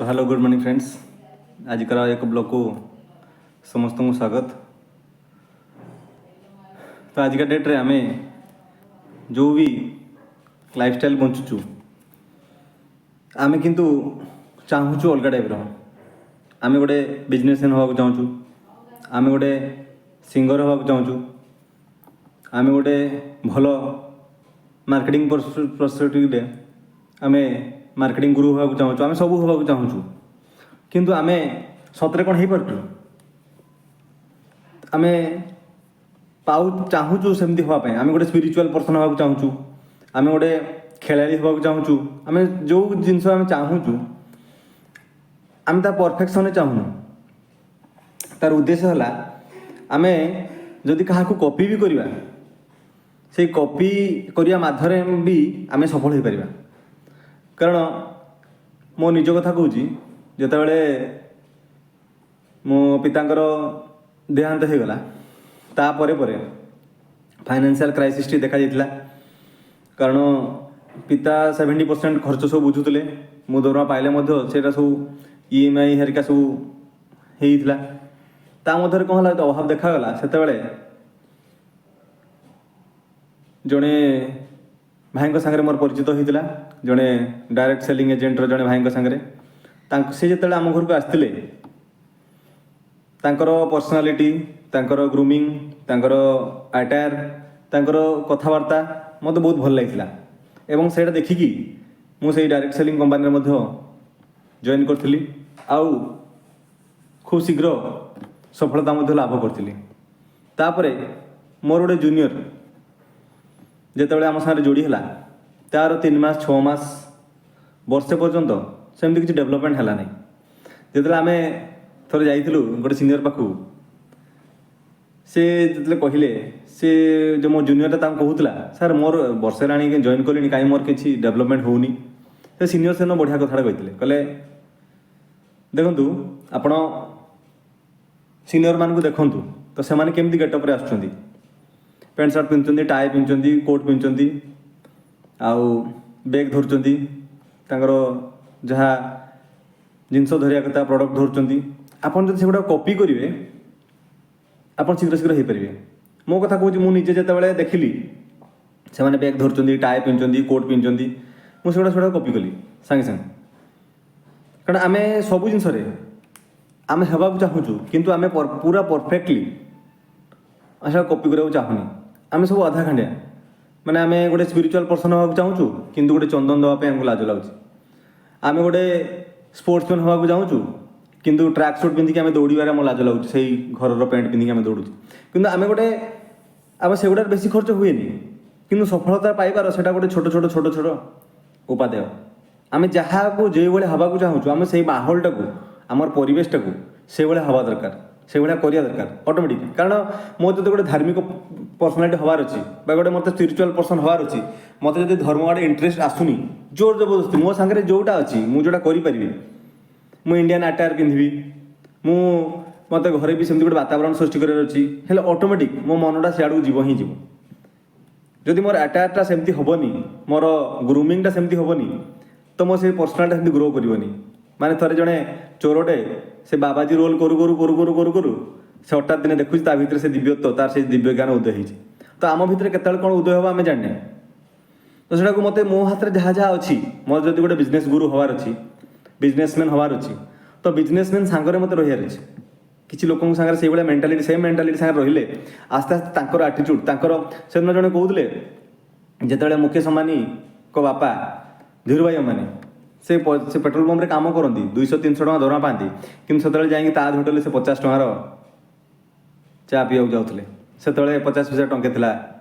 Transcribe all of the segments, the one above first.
So hello, good morning friends. ଆଜିକାର ଏକ ବ୍ଲଗ୍କୁ ସମସ୍ତଙ୍କୁ ସ୍ୱାଗତ। ତ ଆଜିକା ଡେଟ୍ରେ ଆମେ ଯେଉଁ ବି ଲାଇଫଷ୍ଟାଇଲ୍ ବଞ୍ଚୁଛୁ, ଆମେ କିନ୍ତୁ ଚାହୁଁଛୁ ଅଲଗା ଟାଇପ୍ର। ଆମେ ଗୋଟେ ବିଜନେସମ୍ୟାନ୍ ହେବାକୁ ଚାହୁଁଛୁ, ଆମେ ଗୋଟେ ସିଙ୍ଗର ହେବାକୁ ଚାହୁଁଛୁ, ଆମେ ଗୋଟେ ଭଲ ମାର୍କେଟିଂ ପର୍ସପେକ୍ଟିଭରେ ଆମେ ମାର୍କେଟିଂ ଗୁରୁ ହେବାକୁ ଚାହୁଁଛୁ, ଆମେ ସବୁ ହେବାକୁ ଚାହୁଁଛୁ। କିନ୍ତୁ ଆମେ ସତରେ କ'ଣ ହେଇପାରୁଛୁ? ଆମେ ପାଉ ଚାହୁଁଛୁ ସେମିତି ହେବା ପାଇଁ। ଆମେ ଗୋଟେ ସ୍ପିରିଚୁଆଲ୍ ପର୍ସନ୍ ହେବାକୁ ଚାହୁଁଛୁ, ଆମେ ଗୋଟେ ଖେଳାଳି ହେବାକୁ ଚାହୁଁଛୁ। ଆମେ ଯେଉଁ ଜିନିଷ ଆମେ ଚାହୁଁଛୁ, ଆମେ ତା ପରଫେକ୍ସନ୍ରେ ଚାହୁଁନୁ। ତାର ଉଦ୍ଦେଶ୍ୟ ହେଲା, ଆମେ ଯଦି କାହାକୁ କପି ବି କରିବା, ସେଇ କପି କରିବା ମାଧ୍ୟମରେ ବି ଆମେ ସଫଳ ହେଇପାରିବା। କାରଣ ମୋ ନିଜ କଥା କହୁଛି, ଯେତେବେଳେ ମୋ ପିତାଙ୍କର ଦେହାନ୍ତ ହେଇଗଲା, ତାପରେ ପରେ ଫାଇନାନ୍ସିଆଲ୍ କ୍ରାଇସିସ୍ଟି ଦେଖାଯାଇଥିଲା। କାରଣ ପିତା 70% ଖର୍ଚ୍ଚ ସବୁ ବୁଝୁଥିଲେ। ମୁଁ ଦରମା ପାଇଲେ ମଧ୍ୟ ସେଇଟା ସବୁ ଇଏମ୍ଆଇ ହେରିକା ସବୁ ହେଇଥିଲା। ତା ମଧ୍ୟରେ କ'ଣ ହେଲା, ଅଭାବ ଦେଖାଗଲା। ସେତେବେଳେ ଜଣେ ଭାଇଙ୍କ ସାଙ୍ଗରେ ମୋର ପରିଚିତ ହୋଇଥିଲା, ଜଣେ ଡାଇରେକ୍ଟ ସେଲିଂ ଏଜେଣ୍ଟର ଜଣେ ଭାଇଙ୍କ ସାଙ୍ଗରେ। ତାଙ୍କ ସେ ଯେତେବେଳେ ଆମ ଘରକୁ ଆସିଥିଲେ, ତାଙ୍କର ପର୍ସନାଲିଟି, ତାଙ୍କର ଗ୍ରୁମିଂ, ତାଙ୍କର ଆଟାୟାର, ତାଙ୍କର କଥାବାର୍ତ୍ତା ମୋତେ ବହୁତ ଭଲ ଲାଗିଥିଲା ଏବଂ ସେଇଟା ଦେଖିକି ମୁଁ ସେଇ ଡାଇରେକ୍ଟ ସେଲିଂ କମ୍ପାନୀରେ ମଧ୍ୟ ଜଏନ୍ କରିଥିଲି ଆଉ ଖୁବ୍ ଶୀଘ୍ର ସଫଳତା ମଧ୍ୟ ଲାଭ କରିଥିଲି। ତାପରେ ମୋର ଗୋଟେ ଜୁନିୟର ଯେତେବେଳେ ଆମ ସାଙ୍ଗରେ ଯୋଡ଼ି ହେଲା, ତାର 3 ମାସ, 6 ମାସ, ବର୍ଷେ ପର୍ଯ୍ୟନ୍ତ ସେମିତି କିଛି ଡେଭଲପମେଣ୍ଟ ହେଲା ନାହିଁ। ଯେତେବେଳେ ଆମେ ଥରେ ଯାଇଥିଲୁ ଗୋଟେ ସିନିୟର ପାଖକୁ, ସେ ଯେତେବେଳେ କହିଲେ, ସେ ଯେଉଁ ମୋ ଜୁନିୟରଟା ତାଙ୍କୁ କହୁଥିଲା, "ସାର୍, ମୋର ବର୍ଷେ ହେଲାଣି ଜଏନ୍ କଲିଣି, କାହିଁ ମୋର କିଛି ଡେଭଲପମେଣ୍ଟ ହେଉନି?" ସେ ସିନିୟର ସେଦିନ ବଢ଼ିଆ କଥାଟା କହିଥିଲେ। କହିଲେ, "ଦେଖନ୍ତୁ, ଆପଣ ସିନିୟରମାନଙ୍କୁ ଦେଖନ୍ତୁ ତ, ସେମାନେ କେମିତି ଗେଟଅପ୍ରେ ଆସୁଛନ୍ତି। ପ୍ୟାଣ୍ଟ ସାର୍ଟ ପିନ୍ଧୁଛନ୍ତି, ଟାଇ ପିନ୍ଧୁଛନ୍ତି, କୋଟ୍ ପିନ୍ଧୁଛନ୍ତି ଆଉ ବ୍ୟାଗ୍ ଧରୁଛନ୍ତି, ତାଙ୍କର ଯାହା ଜିନିଷ ଧରିବା କଥା, ପ୍ରଡ଼କ୍ଟ ଧରୁଛନ୍ତି। ଆପଣ ଯଦି ସେଗୁଡ଼ାକ କପି କରିବେ, ଆପଣ ଶୀଘ୍ର ଶୀଘ୍ର ହେଇପାରିବେ।" ମୋ କଥା କହୁଛି, ମୁଁ ନିଜେ ଯେତେବେଳେ ଦେଖିଲି ସେମାନେ ବ୍ୟାଗ୍ ଧରୁଛନ୍ତି, ଟାଇ ପିନ୍ଧୁଛନ୍ତି, କୋଟ୍ ପିନ୍ଧୁଛନ୍ତି, ମୁଁ ସେଗୁଡ଼ା କପି କଲି ସାଙ୍ଗେ ସାଙ୍ଗେ। କାରଣ ଆମେ ସବୁ ଜିନିଷରେ ଆମେ ହେବାକୁ ଚାହୁଁଛୁ, କିନ୍ତୁ ଆମେ ପୁରା ପରଫେକ୍ଟଲି ସେଟା କପି କରିବାକୁ ଚାହୁଁନି। ଆମେ ସବୁ ଅଧା ଖଣ୍ଡିଆ। ମାନେ ଆମେ ଗୋଟେ ସ୍ପିରିଚୁଆଲ୍ ପର୍ସନ୍ ହେବାକୁ ଚାହୁଁଛୁ, କିନ୍ତୁ ଗୋଟେ ଚନ୍ଦନ ଦେବା ପାଇଁ ଆମକୁ ଲାଜ ଲାଗୁଛି। ଆମେ ଗୋଟେ ସ୍ପୋର୍ଟସମ୍ୟାନ୍ ହେବାକୁ ଚାହୁଁଛୁ, କିନ୍ତୁ ଟ୍ରାକ୍ ସୁଟ୍ ପିନ୍ଧିକି ଆମେ ଦୌଡ଼ିବାରେ ଆମ ଲାଜ ଲାଗୁଛି। ସେଇ ଘରର ପ୍ୟାଣ୍ଟ ପିନ୍ଧିକି ଆମେ ଦୌଡ଼ୁଛୁ। କିନ୍ତୁ ଆମେ ଗୋଟେ ଆମେ ସେଗୁଡ଼ାରେ ବେଶୀ ଖର୍ଚ୍ଚ ହୁଏନି, କିନ୍ତୁ ସଫଳତା ପାଇବାର ସେଇଟା ଗୋଟେ ଛୋଟ ଛୋଟ ଛୋଟ ଛୋଟ ଉପାଦେୟ। ଆମେ ଯାହାକୁ ଯେଉଁଭଳି ହେବାକୁ ଚାହୁଁଛୁ, ଆମେ ସେଇ ମାହୋଲଟାକୁ, ଆମର ପରିବେଶଟାକୁ ସେଇଭଳିଆ ହେବା ଦରକାର, ସେଇଭଳିଆ କରିବା ଦରକାର ଅଟୋମେଟିକ୍। କାରଣ ମୋର ଯଦି ଗୋଟେ ଧାର୍ମିକ ପର୍ସନାଲିଟି ହେବାର ଅଛି ବା ଗୋଟେ ମୋତେ ସ୍ପିରିଚୁଆଲ୍ ପର୍ସନ୍ ହେବାର ଅଛି, ମୋତେ ଯଦି ଧର୍ମ ଆଡ଼େ ଇଣ୍ଟରେଷ୍ଟ ଆସୁନି, ଜୋର ଜବରଦସ୍ତି ମୋ ସାଙ୍ଗରେ ଯେଉଁଟା ଅଛି, ମୁଁ ଯେଉଁଟା କରିପାରିବି, ମୁଁ ଇଣ୍ଡିଆନ୍ ଆଟାୟାର ପିନ୍ଧିବି। ମୁଁ ମୋତେ ଘରେ ବି ସେମିତି ଗୋଟେ ବାତାବରଣ ସୃଷ୍ଟି କରିବାର ଅଛି, ହେଲେ ଅଟୋମେଟିକ୍ ମୋ ମନଟା ସିଆଡ଼କୁ ଯିବ ହିଁ ଯିବ। ଯଦି ମୋର ଆଟାୟାରଟା ସେମିତି ହେବନି, ମୋର ଗ୍ରୁମିଂଟା ସେମିତି ହେବନି, ତ ମୋ ସେଇ ପର୍ସନାଲିଟା ସେମିତି ଗ୍ରୋ କରିବନି। ମାନେ ଥରେ ଜଣେ ଚୋରଟେ ସେ ବାବାଜୀ ରୋଲ୍ କରୁ କରୁ କରୁ କରୁ କରୁ କରୁ ସେ ହଠାତ୍ ଦିନେ ଦେଖୁଛି, ତା ଭିତରେ ସେ ଦିବ୍ୟତ୍ୱ, ତାର ସେ ଦିବ୍ୟ ଜ୍ଞାନ ଉଦୟ ହେଇଛି। ତ ଆମ ଭିତରେ କେତେବେଳେ କ'ଣ ଉଦୟ ହେବ, ଆମେ ଜାଣିନେ। ତ ସେଟାକୁ ମୋତେ ମୋ ହାତରେ ଯାହା ଯାହା ଅଛି, ମୋର ଯଦି ଗୋଟେ ବିଜନେସ୍ ଗୁରୁ ହେବାର ଅଛି, ବିଜନେସମ୍ୟାନ୍ ହେବାର ଅଛି, ତ ବିଜନେସମ୍ୟାନ୍ ସାଙ୍ଗରେ ମୋତେ ରହିବାର ଅଛି। କିଛି ଲୋକଙ୍କ ସାଙ୍ଗରେ ସେଇଭଳିଆ ମେଣ୍ଟାଲିଟି, ସେମ୍ ମେଣ୍ଟାଲିଟି ସାଙ୍ଗରେ ରହିଲେ ଆସ୍ତେ ଆସ୍ତେ ତାଙ୍କର ଆଟିଚ୍ୟୁଡ଼, ତାଙ୍କର। ସେଦିନ ଜଣେ କହୁଥିଲେ, ଯେତେବେଳେ ମୁକେଶ ଅମ୍ବାନୀଙ୍କ ବାପା ଧୀରୁଭାଇ ଅମ୍ବାନୀ, ସେ ପେଟ୍ରୋଲ ପମ୍ପରେ କାମ କରନ୍ତି, 200-300 ଟଙ୍କା ଦରମା ପାଆନ୍ତି, କିନ୍ତୁ ସେତେବେଳେ ଯାଇକି ତାଜ ହୋଟେଲରେ ସେ 50 ଟଙ୍କାର ଚା ପିଇବାକୁ ଯାଉଥିଲେ। ସେତେବେଳେ 50 ପଇସା ଟଙ୍କେ ଥିଲା,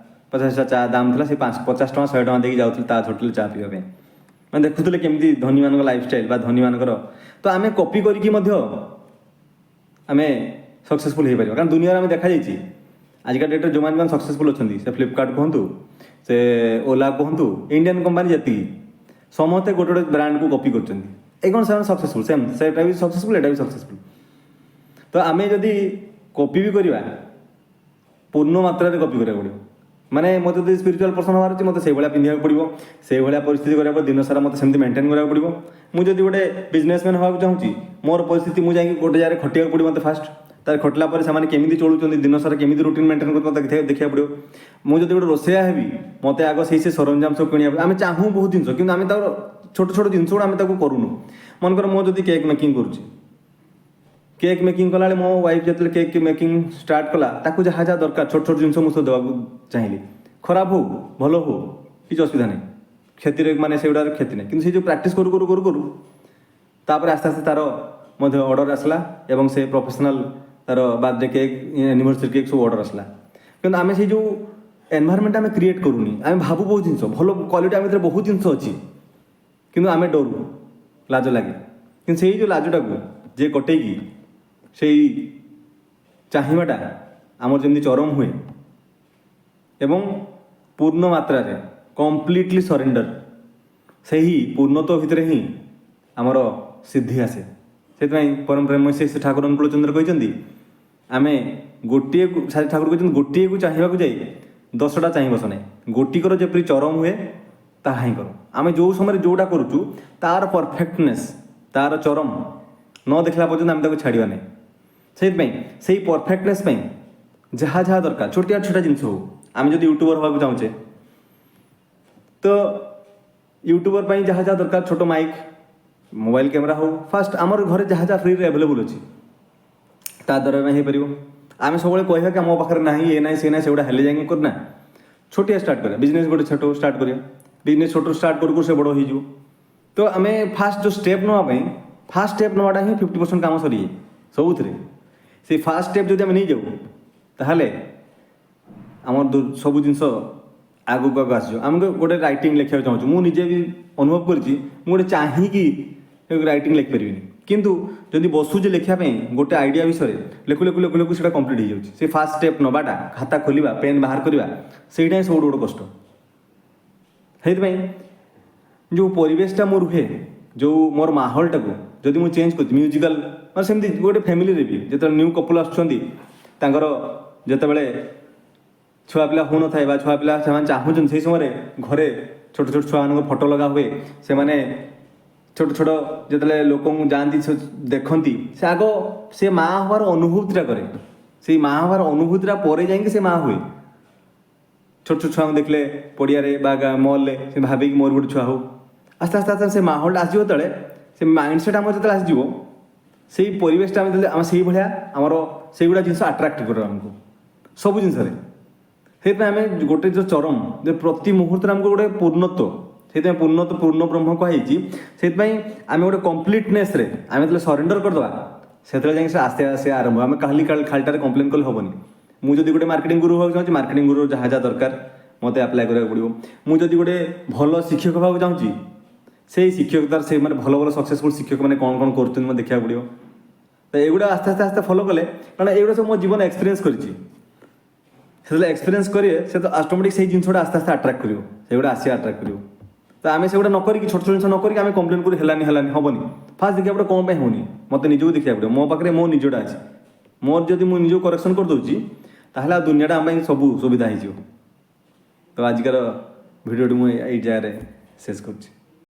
50 ପଇସା ଚା ଦାମ ଥିଲା। ସେ 50 ଟଙ୍କା, 100 ଟଙ୍କା ଦେଇକି ଯାଉଥିଲେ ତାଜ ହୋଟେଲରେ ଚା ପିଇବା ପାଇଁ। ମାନେ ଦେଖୁଥିଲେ କେମିତି ଧନୀମାନଙ୍କ ଲାଇଫଷ୍ଟାଇଲ୍ ବା ଧନୀମାନଙ୍କର। ତ ଆମେ କପି କରିକି ମଧ୍ୟ ଆମେ ସକ୍ସେସଫୁଲ୍ ହେଇପାରିବା। କାରଣ ଦୁନିଆରେ ଆମେ ଦେଖାଯାଇଛି, ଆଜିକା ଡେଟ୍ରେ ଯେଉଁମାନେ ମାନେ ସକ୍ସେସଫୁଲ୍ ଅଛନ୍ତି, ସେ ଫ୍ଲିପକାର୍ଟ କୁହନ୍ତୁ, ସେ ଓଲା କୁହନ୍ତୁ, ଇଣ୍ଡିଆନ୍ କମ୍ପାନୀ ଯେତିକି, ସମସ୍ତେ ଗୋଟେ ଗୋଟେ ବ୍ରାଣ୍ଡକୁ କପି କରୁଛନ୍ତି। ଏଇ କ'ଣ ସେମାନେ ସକ୍ସେସଫୁଲ୍? ସେମ୍, ସେଇଟା ବି ସକ୍ସେସଫୁଲ୍, ଏଇଟା ବି ସକ୍ସେସଫୁଲ୍। ତ ଆମେ ଯଦି କପି ବି କରିବା, ପୂର୍ଣ୍ଣ ମାତ୍ରାରେ କପି କରିବାକୁ ପଡ଼ିବ। ମାନେ ମୋତେ ଯଦି ସ୍ପିରିଚୁଆଲ୍ ପର୍ସନ୍ ହେବାର ଅଛି, ମୋତେ ସେଇଭଳିଆ ପିନ୍ଧିବାକୁ ପଡ଼ିବ, ସେଇଭଳିଆ ପରିସ୍ଥିତି କରିବାକୁ ପଡ଼ିବ, ଦିନ ସାରା ମୋତେ ସେମିତି ମେଣ୍ଟେନ୍ କରିବାକୁ ପଡ଼ିବ। ମୁଁ ଯଦି ଗୋଟେ ବିଜନେସମ୍ୟାନ୍ ହେବାକୁ ଚାହୁଁଛି, ମୋର ପରିସ୍ଥିତି ମୁଁ ଯାଇକି ଗୋଟେ ଜାଗାରେ ଖଟିବାକୁ ପଡ଼ିବ ମୋତେ ଫାଷ୍ଟ। ତାର ଖଟିଲା ପରେ ସେମାନେ କେମିତି ଚଳୁଛନ୍ତି, ଦିନ ସାରା କେମିତି ରୁଟିନ୍ ମେଣ୍ଟେନ୍ କରୁଛନ୍ତି, ମୋତେ ଦେଖିବାକୁ ପଡ଼ିବ। ମୁଁ ଯଦି ଗୋଟେ ରୋଷେଇଆ ହେବି, ମୋତେ ଆଗ ସେଇ ସେ ସରଞ୍ଜାମ ସବୁ କିଣିବାକୁ। ଆମେ ଚାହୁଁ ବହୁତ ଜିନିଷ, କିନ୍ତୁ ଆମେ ତାର ଛୋଟ ଛୋଟ ଜିନିଷ ଗୁଡ଼ା ଆମେ ତାକୁ କରୁନୁ। ମନେକର ମୁଁ ଯଦି କେକ୍ ମେକିଂ କରୁଛି, କେକ୍ ମେକିଂ କଲାବେଳେ ମୋ ୱାଇଫ୍ ଯେତେବେଳେ କେକ୍ ମେକିଂ ଷ୍ଟାର୍ଟ କଲା, ତାକୁ ଯାହା ଯାହା ଦରକାର ଛୋଟ ଛୋଟ ଜିନିଷ ମୁଁ ସବୁ ଦେବାକୁ ଚାହିଁଲି। ଖରାପ ହଉ, ଭଲ ହଉ, କିଛି ଅସୁବିଧା ନାହିଁ, କ୍ଷତିରେ ମାନେ ସେଗୁଡ଼ାର କ୍ଷତି ନାହିଁ। କିନ୍ତୁ ସେ ଯେଉଁ ପ୍ରାକ୍ଟିସ୍ କରୁ କରୁ କରୁ କରୁ ତାପରେ ଆସ୍ତେ ଆସ୍ତେ ତାର ମଧ୍ୟ ଅର୍ଡ଼ର ଆସିଲା ଏବଂ ସେ ପ୍ରଫେସନାଲ୍ ତାର ବାର୍ଥଡେ କେକ୍, ଆନିଭର୍ସରୀ କେକ୍ ସବୁ ଅର୍ଡ଼ର ଆସିଲା। କିନ୍ତୁ ଆମେ ସେଇ ଯେଉଁ ଏନଭାରମେଣ୍ଟ ଆମେ କ୍ରିଏଟ୍ କରୁନି। ଆମେ ଭାବୁ ବହୁତ ଜିନିଷ ଭଲ କ୍ୱାଲିଟି, ଆମ ଭିତରେ ବହୁତ ଜିନିଷ ଅଛି, କିନ୍ତୁ ଆମେ ଡରୁ, ଲାଜ ଲାଗେ। କିନ୍ତୁ ସେଇ ଯେଉଁ ଲାଜଟାକୁ ଯିଏ କଟେଇକି ସେଇ ଚାହିଁବାଟା ଆମର ଯେମିତି ଚରମ ହୁଏ ଏବଂ ପୂର୍ଣ୍ଣ ମାତ୍ରାରେ କମ୍ପ୍ଲିଟଲି ସରେଣ୍ଡର, ସେହି ପୂର୍ଣ୍ଣତ୍ୱ ଭିତରେ ହିଁ ଆମର ସିଦ୍ଧି ଆସେ। ସେଥିପାଇଁ ପରମ ପ୍ରେମ ଶ୍ରୀ ଶ୍ରୀ ଠାକୁର ଅନୁକୂଳ ଚନ୍ଦ୍ର କହିଛନ୍ତି, ଆମେ ଗୋଟିଏକୁ, ଠାକୁର କହିଛନ୍ତି, ଗୋଟିଏକୁ ଚାହିଁବାକୁ ଯାଇ 10ଟା ଚାହିଁ ବସ ନାହିଁ। ଗୋଟିକର ଯେପରି ଚରମ ହୁଏ, ତାହା ହିଁ କର। ଆମେ ଯେଉଁ ସମୟରେ ଯେଉଁଟା କରୁଛୁ, ତାର ପରଫେକ୍ଟନେସ୍, ତାର ଚରମ ନ ଦେଖିଲା ପର୍ଯ୍ୟନ୍ତ ଆମେ ତାକୁ ଛାଡ଼ିବା ନାହିଁ। ସେଇଥିପାଇଁ ସେଇ ପରଫେକ୍ଟନେସ୍ ପାଇଁ ଯାହା ଯାହା ଦରକାର, ଛୋଟିଆ ଛୋଟିଆ ଜିନିଷ ହଉ, ଆମେ ଯଦି ୟୁଟ୍ୟୁବର ହେବାକୁ ଚାହୁଁଛେ, ତ ୟୁଟ୍ୟୁବର ପାଇଁ ଯାହା ଯାହା ଦରକାର, ଛୋଟ ମାଇକ୍, ମୋବାଇଲ କ୍ୟାମେରା ହଉ, ଫାଷ୍ଟ ଆମର ଘରେ ଯାହା ଯାହା ଫ୍ରିରେ ଆଭେଲେବୁଲ୍ ଅଛି, ତା ଦ୍ୱାରା ଆମେ ହେଇପାରିବ। ଆମେ ସବୁବେଳେ କହିବା କି ଆମ ପାଖରେ ନାହିଁ, ଏ ନାହିଁ, ସେ ନାହିଁ, ସେଗୁଡ଼ା ହେଲେ ଯାଇକି କରୁନା। ଛୋଟିଆ ଷ୍ଟାର୍ଟ କରିବା, ବିଜନେସ୍ ଗୋଟେ ଛୋଟ ଷ୍ଟାର୍ଟ କରିବା। ବିଜନେସ୍ ଛୋଟ ଷ୍ଟାର୍ଟ କରୁ କରୁ ସେ ବଡ଼ ହେଇଯିବ। ତ ଆମେ ଫାଷ୍ଟ ଯେଉଁ ଷ୍ଟେପ୍ ନେବା ପାଇଁ, ଫାଷ୍ଟ ଷ୍ଟେପ୍ ନେବାଟା ହିଁ 50% କାମ ସରିଯାଏ ସବୁଥିରେ। ସେଇ ଫାଷ୍ଟ ଷ୍ଟେପ୍ ଯଦି ଆମେ ନେଇଯାଉ, ତାହେଲେ ଆମର ସବୁ ଜିନିଷ ଆଗକୁ ଆଗକୁ ଆସିଯିବ। ଆମେ ଗୋଟେ ରାଇଟିଂ ଲେଖିବାକୁ ଚାହୁଁଛୁ, ମୁଁ ନିଜେ ବି ଅନୁଭବ କରିଛି, ମୁଁ ଗୋଟେ ଚାହିଁକି ରାଇଟିଂ ଲେଖିପାରିବିନି। କିନ୍ତୁ ଯଦି ବସୁଛି ଲେଖିବା ପାଇଁ ଗୋଟେ ଆଇଡ଼ିଆ ବିଷୟରେ, ଲେଖୁ ଲେଖୁ ଲେଖୁ ଲେଖୁ ସେଇଟା କମ୍ପ୍ଲିଟ୍ ହେଇଯାଉଛି। ସେ ଫାଷ୍ଟ ଷ୍ଟେପ୍ ନେବାଟା, ଖାତା ଖୋଲିବା, ପେନ୍ ବାହାର କରିବା, ସେଇଟା ହିଁ ସବୁଠୁ ବଡ଼ କଷ୍ଟ। ସେଇଥିପାଇଁ ଯେଉଁ ପରିବେଶଟା ମୁଁ ରୁହେ, ଯେଉଁ ମୋର ମାହୋଲଟାକୁ ଯଦି ମୁଁ ଚେଞ୍ଜ କରୁଛି, ମ୍ୟୁଜିକାଲ ମାନେ ସେମିତି ଗୋଟେ ଫ୍ୟାମିଲିରେ ବି ଯେତେବେଳେ ନ୍ୟୁ କପୁଲ ଆସୁଛନ୍ତି, ତାଙ୍କର ଯେତେବେଳେ ଛୁଆ ପିଲା ହେଉନଥାଏ ବା ଛୁଆ ପିଲା ସେମାନେ ଚାହୁଁଛନ୍ତି, ସେଇ ସମୟରେ ଘରେ ଛୋଟ ଛୋଟ ଛୁଆମାନଙ୍କ ଫଟୋ ଲଗା ହୁଏ। ସେମାନେ ଛୋଟ ଛୋଟ ଯେତେବେଳେ ଲୋକଙ୍କୁ ଯାଆନ୍ତି, ସେ ଦେଖନ୍ତି, ସେ ଆଗ ସେ ମା ହେବାର ଅନୁଭୂତିଟା କରେ। ସେଇ ମା ହେବାର ଅନୁଭୂତିଟା ପରେ ଯାଇକି ସେ ମା ହୁଏ। ଛୋଟ ଛୋଟ ଛୁଆଙ୍କୁ ଦେଖିଲେ ପଡ଼ିଆରେ ବା ମଲ୍ରେ, ସେ ଭାବିକି ମୋର ଗୋଟେ ଛୁଆ ହଉ। ଆସ୍ତେ ଆସ୍ତେ ଆସ୍ତେ ସେ ମାହୋଲଟା ଆସିଯିବ। ଯେତେବେଳେ ସେ ମାଇଣ୍ଡ ସେଟ୍ ଆମର ଯେତେବେଳେ ଆସିଯିବ, ସେଇ ପରିବେଶଟା ଆମେ ଯେତେବେଳେ ଆମେ ସେଇଭଳିଆ, ଆମର ସେଇଗୁଡ଼ା ଜିନିଷ ଆଟ୍ରାକ୍ଟ କରିବ ଆମକୁ ସବୁ ଜିନିଷରେ। ସେଇଥିପାଇଁ ଆମେ ଗୋଟେ ଯେଉଁ ଚରମ ଯେ ପ୍ରତି ମୁହୂର୍ତ୍ତରେ ଆମକୁ ଗୋଟେ ପୂର୍ଣ୍ଣତ୍ୱ, ସେଇଥିପାଇଁ ପୂର୍ଣ୍ଣତ୍ୱ, ପୂର୍ଣ୍ଣ ବ୍ରହ୍ମ କୁହାଯାଇଛି। ସେଇଥିପାଇଁ ଆମେ ଗୋଟେ କମ୍ପ୍ଲିଟନେସ୍ରେ ଆମେ ଯେତେବେଳେ ସରେଣ୍ଡର କରିଦେବା, ସେତେବେଳେ ଯାଇକି ସେ ଆସ୍ତେ ଆସ୍ତେ ଆରମ୍ଭ। ଆମେ ଖାଲି ଖାଲିଟାରେ କମ୍ପ୍ଲେନ୍ କଲେ ହେବନି। ମୁଁ ଯଦି ଗୋଟେ ମାର୍କେଟିଂ ଗୁରୁ ହେବାକୁ ଚାହୁଁଛି, ମାର୍କେଟିଂ ଗୁରୁ ଯାହା ଯାହା ଦରକାର ମୋତେ ଆପ୍ଲାଏ କରିବାକୁ ପଡ଼ିବ। ମୁଁ ଯଦି ଗୋଟେ ଭଲ ଶିକ୍ଷକ ହେବାକୁ ଚାହୁଁଛି, ସେଇ ଶିକ୍ଷକତାର ସେ ମାନେ ଭଲ ଭଲ ସକ୍ସେସଫୁଲ୍ ଶିକ୍ଷକମାନେ କ'ଣ କ'ଣ କରୁଛନ୍ତି, ମୋତେ ଦେଖିବାକୁ ପଡ଼ିବ। ତ ଏଗୁଡ଼ା ଆସ୍ତେ ଆସ୍ତେ ଆସ୍ତେ ଫଲୋ କଲେ, କାରଣ ଏଗୁଡ଼ା ସବୁ ମୋ ଜୀବନ ଏକ୍ସପିରିଏନ୍ସ କରିଛି। ସେତେବେଳେ ଏକ୍ସପିରିଏନ୍ସ କରିବେ, ସେ ତ ଅଟୋମେଟିକ୍ ସେଇ ଜିନିଷଟା ଆସ୍ତେ ଆସ୍ତେ ଆଟ୍ରାକ୍ଟ କରିବ, ସେଗୁଡ଼ା ଆସିବା ଆଟ୍ରାକ୍ଟ କରିବ। ତ ଆମେ ସେଗୁଡ଼ା ନ କରିକି, ଛୋଟ ଛୋଟ ଜିନିଷ ନ କରିକି ଆମେ କମ୍ପ୍ଲେନ୍ କରୁ, ହେଲାନି, ହେଲାନି। ହେବନି। ଫାଷ୍ଟ ଦେଖିବାକୁ ପଡ଼ିବ କ'ଣ ପାଇଁ ହେଉନି। ମୋତେ ନିଜକୁ ଦେଖିବାକୁ ପଡ଼ିବ, ମୋ ପାଖରେ ମୋ ନିଜଟା ଅଛି। ମୋର ଯଦି ମୁଁ ନିଜକୁ କରେକ୍ସନ୍ କରିଦେଉଛି, ତାହେଲେ ଆଉ ଦୁନିଆଟା ଆମ ପାଇଁ ସବୁ ସୁବିଧା ହେଇଯିବ। ତ ଆଜିକାର ଭିଡ଼ିଓଟି ମୁଁ ଏଇ ଜାଗାରେ ଶେଷ କରୁଛି।